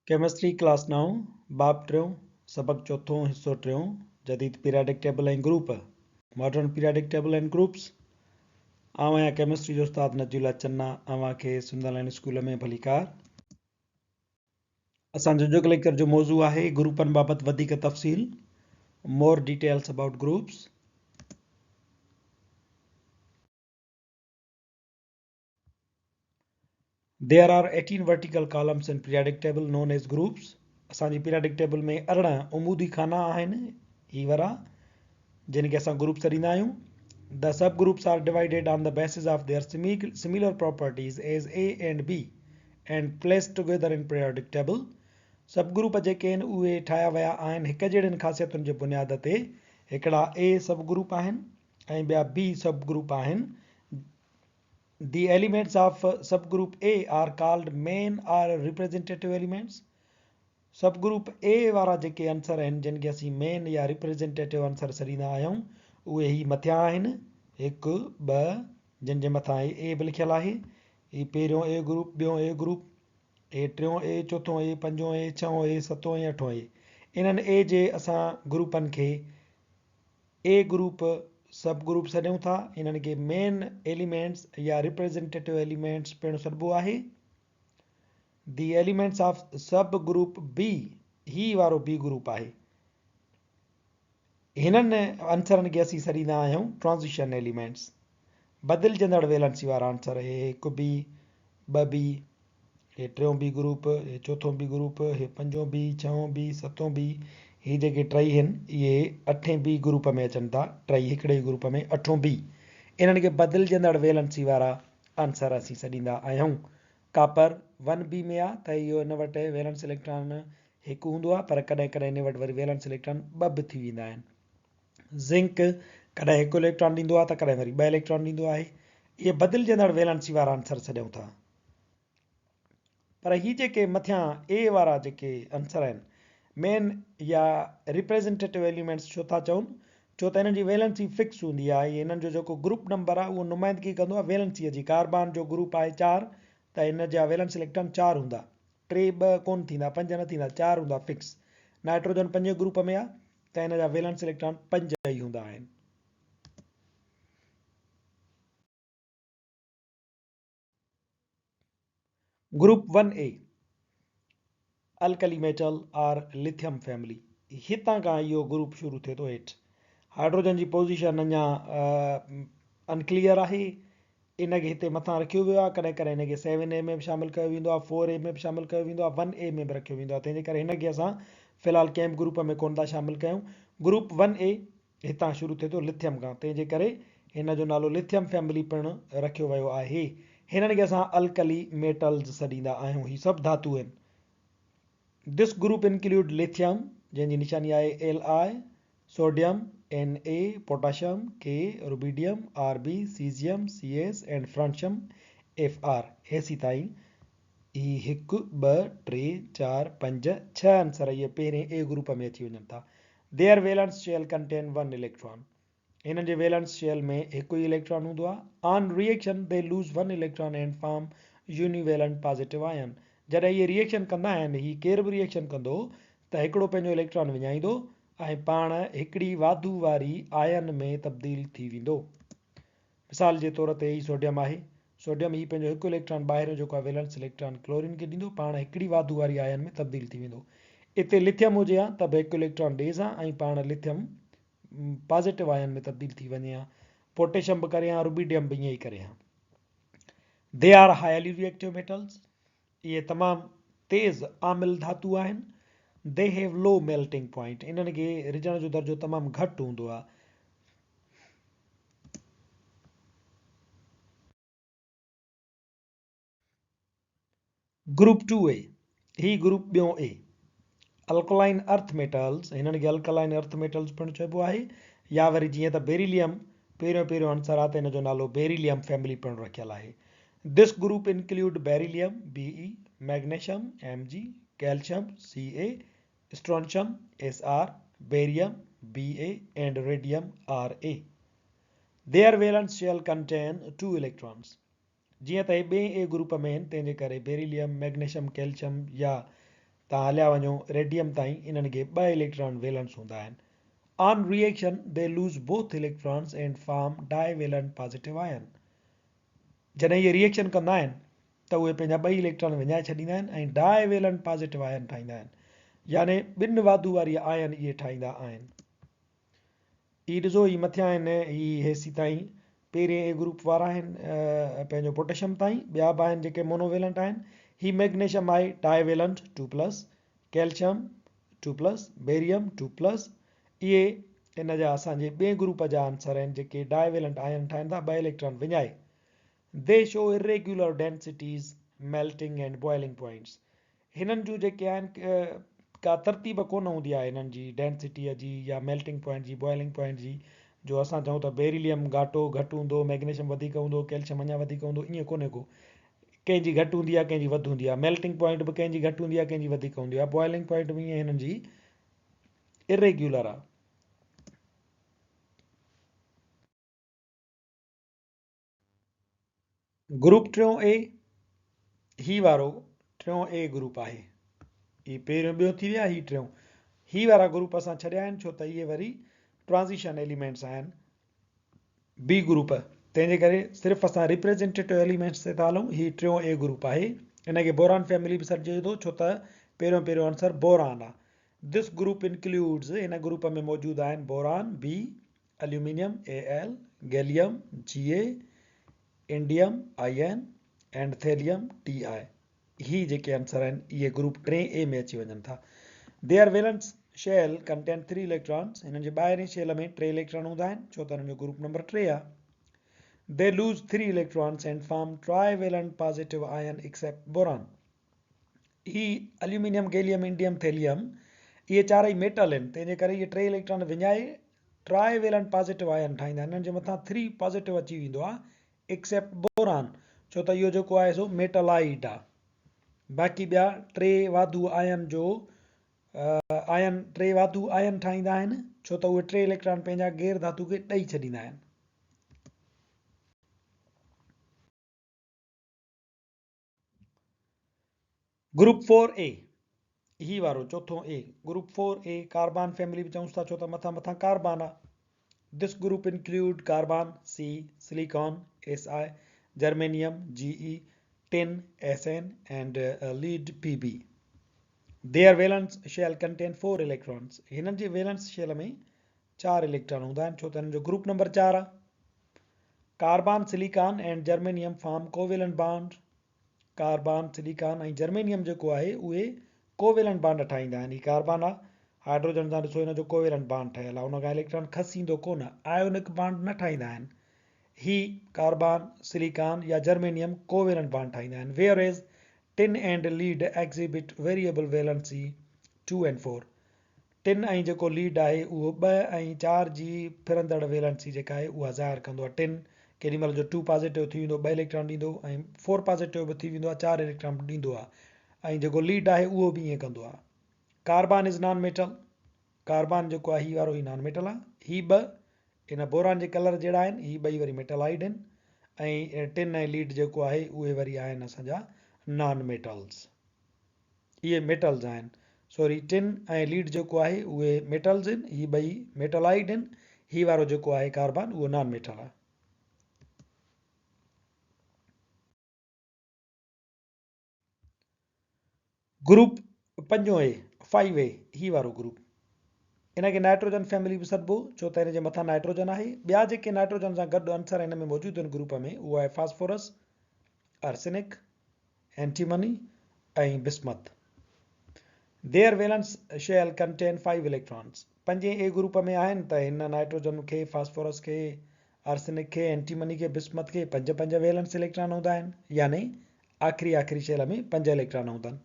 Chemistry class نائون، باب ٽيون، سبق چوٿون، حصو ٽيون، جديد periodic table ۽ group, Modern Periodic Table and Groups، آئون آهيان ڪيمسٽري جو استاد نجي الله چنا، اوهان کي سنڌ آن لائين اسڪول ۾ ڀليڪار. اسان جو اڄوڪي ليڪچر جو موضوع آهي گروپن بابت وڌيڪ تفصيل، More Details About Groups. There are 18 vertical columns in periodic table known as groups. اسان جي پيرياڊڪ ٽيبل ۾ 18 عمودي خانا آهن، هي وارا، جن کي اسان گروپ سڏيندا آهيون. The subgroups are divided on the basis of their similar properties as A and B and placed together in periodic table. Sub group جيڪي آهن اهي ٺاهيا ويا آهن هڪ جهڙين خاصيتن جي بنياد تي. هڪڙا A sub group آهن ۽ ٻيا B sub group آهن. The elements of subgroup A are called main or representative elements. Subgroup A وارا جيڪي عنصر آهن جن کي اسين مين يا ريپريزينٽيٽو عنصر سڏيندا آهيون اهي هي مٿيان آهن هڪ ٻه جن جي مٿان هي اي به لکيل آهي هي پهريون اي گروپ ٻيون اي گروپ هي ٽيون اي چوٿون اي پنجون اي ڇهون اي ستون ۽ اٺون اي انهن اي جي اسان گروپن کي اي گروپ سب گروپ سڏيون ٿا. انهن کي مين ايليمينٽس يا ريپريزينٽيٽو ايليمينٽس پڻ سڏبو آهي. The elements of subgroup B هي وارو بي گروپ آهي. هنن عنصرن کي اسين سڏيندا آهيون ٽرانزيشن ايليمينٽس. بدلجندڙ ويلنسي وارا عنصر هي هڪ بي، ٻه بي، هي ٽيون بي گروپ، هي چوٿون بي گروپ، هي پنجون بي، ڇهون بي، ستون بي، هي جيڪي ٽئي هن اهي اٺين بي گروپ ۾ اچن ٿا، ٽئي هڪڙي ئي گروپ ۾ اٺون بي. انهن کي بدلجندڙ ويلنسي وارا عنصر اسين سڏيندا آهيون. ڪاپر ون بي ۾ آ ته اهو ان وٽ ويلنس اليڪٽران هڪ هوندو آ پر ڪڏهن ڪڏهن ان وٽ وري ويلنس اليڪٽران ٻه به ٿي ويندا آهن. زنڪ ڪڏهن هڪ اليڪٽران ڏيندو آ ته ڪڏهن وري ٻه اليڪٽران ڏيندو آهي. اهي بدلجندڙ ويلنسي وارا عنصر سڏيون ٿا. پر هي جيڪي مٿيان اي وارا جيڪي عنصر آهن مين يا ريپريزنٽيٽو ايليمينٽس ڇو ٿا چئون ڇو ته انهن جي ويلنسي فڪس هوندي آهي انهن جو جيڪو گروپ نمبر آهي اهو نمائندگي ڪندو آهي ويلنسي جي ڪاربان جو گروپ آهي چار ته ان جا ويلنس اليڪٽران چار هوندا ٽي ٻه ڪون ٿيندا پنج نه ٿيندا چار هوندا فڪس نائٽروجن پنجين گروپ ۾ آهي ته ان جا ويلنس اليڪٽران پنج ئي هوندا آهن. Group one A, alkali metal or lithium family, هتان کان اهو گروپ شروع ٿئي ٿو هيٺ هائڊروجن جي پوزيشن اڃا انڪليئر آهي ان کي هتي مٿان رکيو ويو آهي ڪڏهن ڪڏهن هن کي سيون اي ۾ به شامل ڪيو ويندو آهي فور اي ۾ به شامل ڪيو ويندو آهي ون اي ۾ به رکيو ويندو آهي تنهن جي ڪري هن کي اسان في الحال ڪنهن به گروپ ۾ ڪونه ٿا شامل ڪيون گروپ ون اي هتان شروع ٿئي ٿو لٿيم کان تنهن جي ڪري هن جو نالو لٿيم فيملي پڻ رکيو ويو آهي. هنن کي اسان الڪلي ميٽلز سڏيندا آهيون. هي سڀ ڌاتو آهن. This group include lithium جنهن جي نشاني آهي Li، sodium, Na، potassium, K، rubidium, Rb، caesium, Cs، and francium, Fr. هيسيتائين هي هڪ، ٻه، ٽي، چار، پنج، ڇهه عنصر اهي پهرين اي گروپ ۾ اچي وڃن ٿا. Their valence shell contain one electron. هنن جي ويلنس شيل ۾ هڪ ئي اليڪٽران هوندو آهي. On reaction they lose one electron and form univalent positive ion. جڏهن اهي ريئيڪشن ڪندا آهن، هي ڪير به ريئيڪشن ڪندو ته هڪڙو پنهنجو اليڪٽران وڃائيندو ۽ پاڻ هڪڙي واڌو واري آئن ۾ تبديل ٿي ويندو. مثال جي طور تي هي سوڊيم آهي. سوڊيم هي پنهنجو هڪ اليڪٽران ٻاهريون جيڪو آهي ويلنس اليڪٽران ڪلورين کي ڏيندو پاڻ هڪڙي واڌو واري آئن ۾ تبديل ٿي ويندو. اتي لٿيم هجي ها ته به هڪ اليڪٽران ڏيس ها ۽ پاڻ لٿيم پازيٽو آئن ۾ تبديل ٿي وڃي ها. پوٽيشم به ڪري ها روبيڊيم به ائين ئي ڪري ها. They are highly reactive metals. اهي تمام تيز عامل ڌاتو آهن. They have low melting point. انهن کي رجڻ جو درجو تمام گهٽ هوندو آهي. گروپ ٽو اي، هي گروپ ٻيون اي، الڪلائن ارٿ ميٽلز، هنن کي الڪلائن ارٿ ميٽلز پڻ چئبو آهي يا وري جيئن ته بيريليم پهريون پهريون عنصر آهي ته هن جو نالو بيريليم فيملي پڻ رکيل آهي. This group include beryllium, Be، magnesium, Mg، calcium, Ca، strontium, Sr، barium, Ba، and radium, Ra. Their valence shell contain two electrons. جيئن ته هي ٻئين اي گروپ ۾ آهن تنهن جي ڪري بيريليم، ميگنيشم، ڪيلشم يا تان هليا وڃو ريڊيم تائين انهن کي ٻه اليڪٽران ويلنس هوندا آهن. On reaction they lose both electrons and form divalent positive ion. جڏهن اهي ريئيڪشن ڪندا آهن ته اهي پنهنجا ٻئي اليڪٽران وڃائي ڇڏيندا آهن ۽ ڊاء ويلنٽ پازيٽو آئن ٺاهيندا آهن يعني ٻن واڌو واري آئن اهي ٺاهيندا آهن. هي ڏسو هي مٿيان آهن هي هيسيتائين پهرين اي گروپ وارا آهن پنهنجو پوٽيشم تائين ٻيا به آهن جيڪي مونو ويلنٽ آهن. هي ميگنيشم آهي divalent two plus, calcium two plus, barium two plus اهي ان جا اسان جي ٻئي گروپ جا عنصر آهن جيڪي ڊاء ويلنٽ آئن ٺاهين ٿا ٻه اليڪٽران وڃائي. They show irregular densities, melting and boiling points. هنن جون جيڪي آهن ڪا ترتيب ڪونه هوندي آهي هنن جي ڊينسٽيء جي يا ميلٽنگ پوائنٽ جي بوائلنگ پوائنٽ جي جو اسان چئون ته بيريليم گهاٽو گهٽ هوندو ميگنيشيم وڌيڪ هوندو ڪيلشيم اڃا وڌيڪ هوندو ائين ڪونهي ڪو ڪنهن جي گهٽ هوندي آهي ڪنهن جي وڌ هوندي آهي ميلٽنگ پوائنٽ به ڪنهن جي گهٽ هوندي آهي ڪنهن جي وڌيڪ هوندي آهي بوائلنگ پوائنٽ به ائين هنن جي اريگيولر آهي. گروپ ٽيون اي، هي وارو ٽيون اي گروپ آهي. هي پهريون ٻيو ٿي ويا، هي ٽيون. هي وارا گروپ اسان ڇڏيا آهن ڇو ته اهي وري ٽرانزيشن ايليمينٽس آهن بي گروپ، تنهن جي ڪري صرف اسان ريپريزينٽيٽو ايليمينٽس تي ٿا هلون. هي ٽيون اي گروپ آهي. ان کي بوران فيملي به سڏجي ٿو ڇو ته پهريون پهريون عنصر بوران آهي. This group includes, هن گروپ ۾ موجود آهن boron, B، aluminium, Al، gallium, Ga، indium, In، and thallium, Ti. هي جيڪي عنصر آهن اهي گروپ ٽئين اي ۾ اچي وڃن ٿا. Their valence shell contain 3 electrons. هنن جي ٻاهرين شيل ۾ ٽي اليڪٽران هوندا آهن ڇو ته هنن جو گروپ نمبر 3 آهي. They lose 3 electrons and form trivalent positive ion except boron. He aluminium, گيليم، انڊيم، ٿيليم اهي چارئي ميٽل آهن تنهن جي ڪري اهي ٽي اليڪٽران وڃائي ٽرائي ويلنٽ پازيٽو آئن ٺاهيندا آهن انهن جي مٿان ٿري پازيٽو اچي ويندو آهي ايڪسيپٽ بوران ڇو ته اهو جيڪو آهي سو ميٽلائيڊ آهي باقي ٻيا ٽي واڌو آئن جو آئن ٽي واڌو آئن ٺاهيندا آهن ڇو ته اهي ٽي اليڪٽران پنهنجا غير ڌاتو کي ڏئي ڇڏيندا آهن. گروپ فور اي، هي وارو چوٿون A group four A carbon family به چئونس ٿا ڇو ته مٿان مٿان ڪاربان آ. This group include carbon, C, silicon, S I, germanium, G E, tin, S N, and lead, P B. Their valence shell contain four electrons. هنن جي valence shell ۾ چار اليڪٽران هوندا آهن ڇو ته هنن جو گروپ نمبر چار آ. Carbon, silicon and germanium form covalent bond. Carbon, silicon ۽ germanium جيڪو آهي اهي ڪوويلنٽ بانڊ ٺاهيندا آهن. هي ڪاربان آهي، هائيڊروجن سان ڏسو هن جو ڪوويلنٽ بانڊ ٺهيل آهي، ان کان اليڪٽران کسيندو ڪونه، آيونڪ بانڊ نه ٺاهيندا آهن. هي ڪاربان، سليڪان يا جرمينيم ڪوويلنٽ بانڊ ٺاهيندا آهن. Whereas tin and lead exhibit variable valency 2 and 4. Tin ۽ جيڪو ليڊ آهي اهو ٻه ۽ چار جي ڦرندڙ ويلنسي جيڪا آهي اها ظاهر ڪندو آهي. ٽن ڪيڏي مهل جو ٽو پازيٽو ٿي ويندو ٻه اليڪٽران ڏيندو ۽ فور پازيٽو به ٿي ويندو آهي چار اليڪٽران به ڏيندو آهي ۽ جيڪو ليڊ آهي اهو به ائين ڪندو آهي. Carbon is non metal, carbon جيڪو آهي هي وارو هي نان ميٽل آهي. هي ٻه ان بوران جي ڪلر جهڙا آهن هي ٻئي وري ميٽلائيڊ آهن ۽ ٽن ۽ ليڊ جيڪو آهي اهي وري آهن اسان جا نان ميٽلز. اهي ميٽلز آهن. سوري ٽن ۽ ليڊ جيڪو آهي اهي ميٽلز آهن هي ٻئي ميٽلائيڊ آهن هي وارو جيڪو آهي ڪاربان اهو نان ميٽل آهي. گروپ پنجون اي، فائيو اي، هي وارو گروپ ان کي نائٽروجن فيملي به سڏبو ڇو ته ان جي مٿان نائٽروجن آهي. ٻيا جيڪي نائٽروجن سان گڏ عنصر هن ۾ موجود آهن گروپ ۾ اهو آهي phosphorus, arsenic, antimony ۽ bismuth. Their valence shell contain 5 electrons. پنجين اي گروپ ۾ آهن ته هن نائٽروجن کي، فاسفورس کي، آرسينڪ کي، اينٽيمني کي، بسمٿ کي پنج پنج ويلنس اليڪٽران هوندا آهن يعني آخري آخري شيل ۾ پنج اليڪٽران هوندا آهن.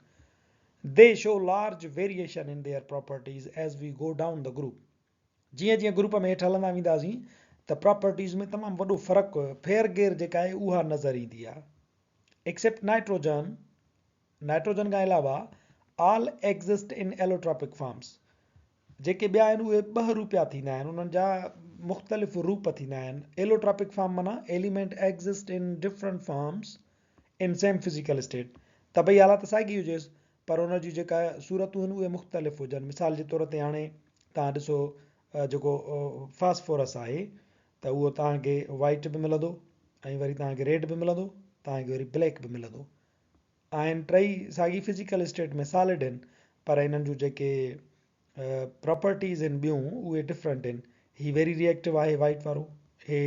They show large variation in their properties as we go down the group. جيئن جيئن گروپ ۾ هيٺ هلندا وينداسين ته پراپرٽيز ۾ تمام وڏو فرق، ڦير گير جيڪا آهي اها نظر ايندي آهي. Except nitrogen, nitrogen کان علاوه، all exist in allotropic forms، جيڪي ٻيا آهن اهي ٻه روپيا ٿيندا آهن، انهن جا مختلف روپ ٿيندا آهن. ايلوٽراپڪ فارم معنيٰ element exist in different forms in same physical state، طبعي حالت ساڳي هجيس پر ان جون جيڪا صورتون آهن اهي مختلف هجن. مثال جي طور تي هاڻي توهان ڏسو جيڪو فاسفورس آهي ته اهو توهان کي وائيٽ به ملندو ۽ وري توهان کي ريڊ به ملندو، توهان کي وري بليڪ به ملندو. آهن ٽئي ساڳي فزيڪل اسٽيٽ ۾ سالڊ آهن پر انهن جون جيڪي پراپرٽيز آهن ٻيون اهي ڊفرنٽ آهن. هي ويري ريئيڪٽو آهي وائيٽ وارو، هي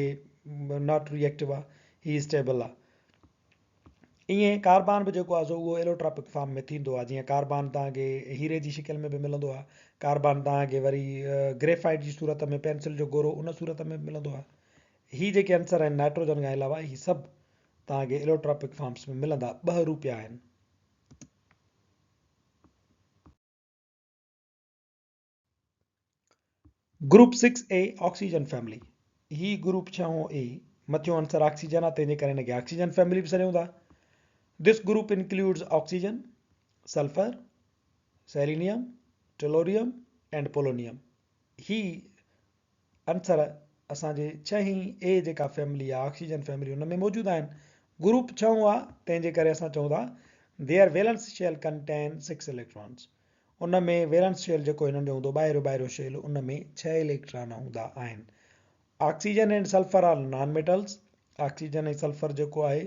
not ريئيڪٽو آهي، هي اسٽيبل آهي. ائين ڪاربان به جيڪو آهي سو اهو ايلوٽراپڪ فارم ۾ ٿيندو آهي. جيئن ڪاربان توهان کي هيري جي شڪل ۾ به ملندو آهي، ڪاربان توهان کي وري گريفائيٽ جي صورت ۾ پينسل جو گورو ان صورت ۾ به ملندو آهي. هي جيڪي عنصر آهن نائٽروجن کان علاوه هي سڀ توهان کي ايلوٽراپڪ فارمس ۾ ملندا. ٻه روپيا آهن. گروپ سڪس اي آڪسيجن فيملي، هي گروپ ڇهون اي مٿيون عنصر آڪسيجن آهي تنهن جي ڪري هن کي آڪسيجن فيملي به سڏيون ٿا. This group includes oxygen, sulphur, selenium, tellurium and polonium. هي عنصر اسان جي ڇهين اي جيڪا فيملي آهي آڪسيجن فيملي ان ۾ موجود آهن. گروپ ڇهون آهي تنهن جي ڪري اسان چئون ٿا their valence shell contain six electrons. In ۾ valence shell جيڪو هنن جو هوندو ٻاهريون ٻاهريون شيل ان ۾ ڇهه اليڪٽران هوندا آهن. Oxygen and sulphur are non metals. Oxygen ۽ sulphur جيڪو آهي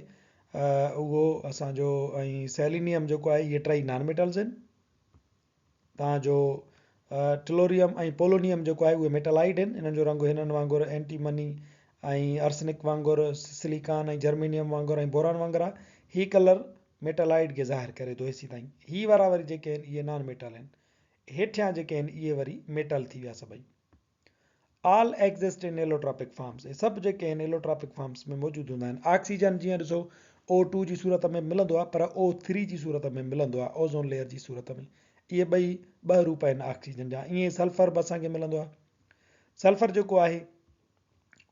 اهو اسان جو ۽ سيلينيم جيڪو آهي اهي ٽئي نان ميٽلز آهن. تان جو ٽلوريم ۽ پولونيم جيڪو آهي اهي ميٽالائيڊ آهن. انهن جو رنگ هنن وانگر اينٽيمني ۽ ارسنڪ وانگر، سليڪان ۽ جرمينيم وانگر ۽ بوران وانگر آهي. هي ڪلر ميٽالائيڊ کي ظاهر ڪري ٿو هيسيتائين. هي وارا وري جيڪي آهن اهي نان ميٽال آهن. هيٺيان جيڪي آهن اهي وري ميٽل ٿي ويا سڀئي. All exist in allotropic forms, اهي سڀ جيڪي آهن ايلوٽراپڪ فارمز ۾ موجود هوندا آهن. آڪسيجن جيئن ڏسو او ٽو جي صورت ۾ ملندو آهي پر او ٿري جي صورت ۾ ملندو آهي اوزون ليئر جي صورت ۾. اهي ٻئي ٻه روپ آهن آڪسيجن جا. ائين سلفر به اسان کي ملندو آهي. سلفر جيڪو آهي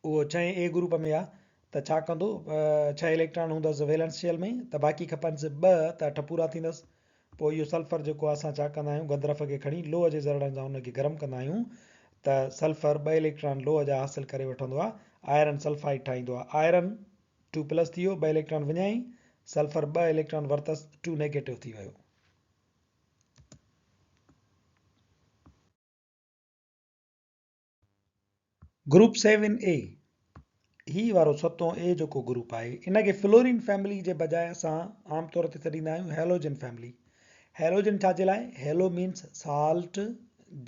اهو ڇهين اي گروپ ۾ آهي ته ڇا ڪندو ڇهه اليڪٽران هوندس ويلنس شيل ۾ ته باقي کپنس ٻه ته اٺ پورا ٿيندس. پوء اهو سلفر جيڪو آهي اسان ڇا ڪندا آهيون گندرف کي کڻي لوهه جي ذرڙن سان ان کي گرم ڪندا آهيون ته سلفر ٻه اليڪٽران لوهه جا حاصل ڪري وٺندو آهي آئرن سلفائيڊ ٺاهيندو آهي آئرن ٽو پلس ٿي ويو ٻه اليڪٽران وڃائين سلفر ٻه اليڪٽران ورتس ٽو نيگيٽو ٿي ويو. گروپ سيون اي، هي وارو ستون اي جيڪو گروپ آهي ان کي فلورين فيملي جي بجاء اسان عام طور تي سڏيندا آهيون هيلوجن فيملي. هيلوجن ڇا جي لاء؟ Halo means salt,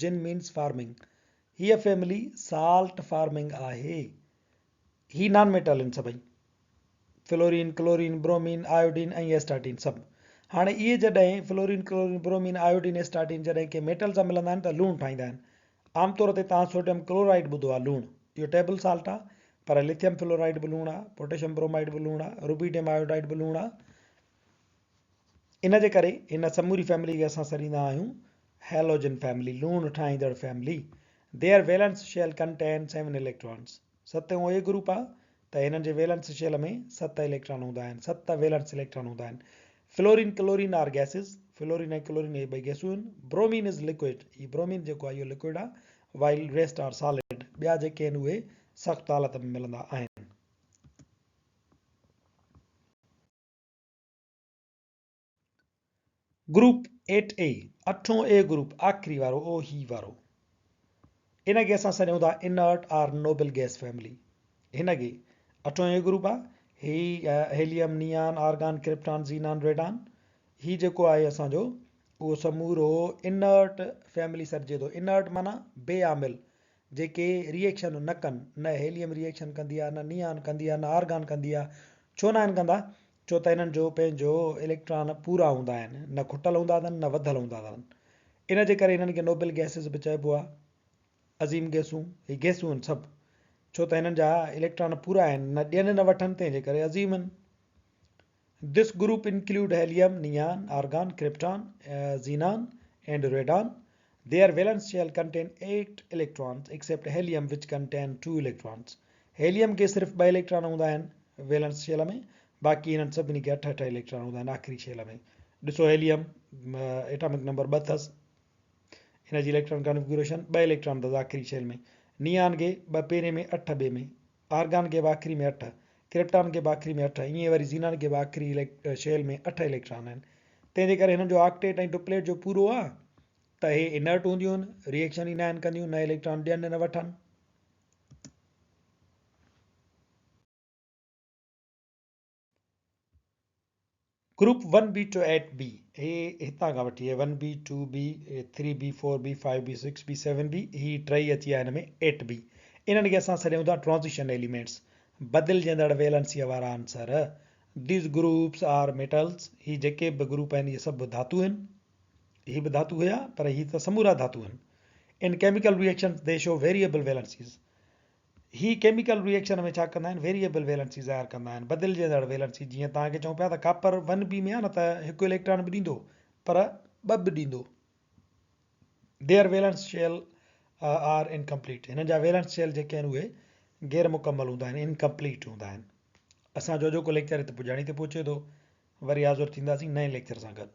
gen means forming. هيء فيملي سالٽ فارمنگ آهي. هي نان ميٽل آهن سڀئي. فلورين، ڪلورين، برومين، آيوڊين ۽ ايسٽاٽين سڀ. هاڻي اهي جڏهن فلورين، ڪلورين، برومين، آيوڊين، ايسٽاٽين جڏهن ڪنهن ميٽل سان ملندا آهن ته لوڻ ٺاهيندا آهن. عام طور تي توهان سوڊيم ڪلورائيڊ ٻڌو آهي لوڻ. اهو ٽيبل سالٽ آهي پر لٿيم فلورائيڊ به لوڻ آهي، پوٽيشيم برومائيڊ به لوڻ آهي، روبيڊيم آيوڊائيڊ به لوڻ آهي. ان جي ڪري هن سموري فيملي کي اسان سڏيندا آهيون هيلوجن فيملي، لوڻ ٺاهيندڙ family. Their valence shell contain seven electrons. ستون اي گروپ آ ته هنن جي ويلنس شيل ۾ ست اليڪٽران هوندا آهن، ست ويلنس اليڪٽران هوندا آهن. Fluorine, chlorine are gases, fluorine ۽ chlorine اهي ٻئي گئسون آهن. برومين از لڪوئڊ، هي برومين جيڪو آهي اهو لڪوئڊ آ، وائل ريسٽ آر سالڊ، ٻيا جيڪي آهن اهي سخت حالت ۾ ملندا آهن. گروپ ايٽ اي، اٺون اي گروپ، آخري وارو او هي وارو. ان کي اسان سڏيون ٿا inert or noble gas family. هن کي اٺون اي گروپ آ، هي helium, neon, argon, krypton, xenon, radon. هي جيڪو آهي اسان جو اهو سمورو انرٽ فيملي سڏجي ٿو. انرٽ معنيٰ بي عامل، جيڪي ري ايڪشن نه ڪن، نه هيليم ري ايڪشن ڪندي آ، نه نيان ڪندي آ، نه آرگان ڪندي آ. ڇو ناهن ڪندا؟ ڇو ته انهن جو پنهنجو اليڪٽران پورا هوندا آهن، نه کٽل هوندا اٿن نه وڌل هوندا اٿن. ان جي ڪري انهن کي نوبل گئسز به چئبو آهي. عظيم گئسون، هي گئسون آهن سڀ، ڇو ته انهن جا اليڪٽران پورا آهن، نه ڏين نه وٺن، تنهن جي ڪري عظيم آهن. This group include helium, neon, argon, krypton, xenon and radon. Their valence shell contain 8 electrons except helium which contain 2 electrons. Helium کي صرف ٻه اليڪٽران هوندا آهن ويلنس شيل ۾ باقي انهن سڀني کي اٺ اٺ اليڪٽران هوندا آهن آخري شيل ۾. ڏسو هيليم ايٽامڪ نمبر ٻه اٿس ان جي اليڪٽران ڪانفگريشن ٻه اليڪٽران اٿس آخري شيل ۾. نيان کي ٻه پهرين ۾ اٺ ٻئي ۾، آرگان کي به آخري ۾ اٺ، ڪرپٽان کي به آخري ۾ اٺ ائين وري زينان کي به آخري شيل ۾ اٺ اليڪٽران آهن. تنهن جي ڪري هنن جو آڪٽيٽ ۽ ڊپليٽ جو پورو آ ته هي انرٽ هونديون آهن، ريئيڪشن ئي ناهن ڪنديون، نه اليڪٽران ڏين نه وٺن. Group one B to eight B, هي هتان کان وٺي هي one B, two B, three B, four B, five B, six B, seven B, هي ٽئي اچي ويا هن ۾ ايٽ بي. انهن کي اسان سڏيون ٿا ٽرانزيشن ايليمينٽس، بدلجندڙ ويلنسيء وارا عنصر. These groups are metals، هي جيڪي به گروپ آهن اهي سڀ ڌاتو آهن. هي به ڌاتو هيا پر هي ته سمورا ڌاتو آهن. In chemical reactions they show variable valencies. هي ڪيميڪل ري ايڪشن ۾ ڇا ڪندا آهن ويريئبل ويلنسي ظاهر ڪندا آهن بدلجندڙ ويلنسي جيئن توهان کي چئون پيا ته ڪاپر ون بي ۾ آهي نه ته هڪ اليڪٽران به ڏيندو پر ٻه به ڏيندو their valence shell are incomplete هنن جا ويلنس شيل جيڪي آهن اهي غير مڪمل هوندا آهن انڪمپليٽ هوندا آهن اسان جو اڄوڪو ليڪچر هت پڄاڻي تي پهچي ٿو وري حاضر ٿينداسين نئين ليڪچر سان گڏ.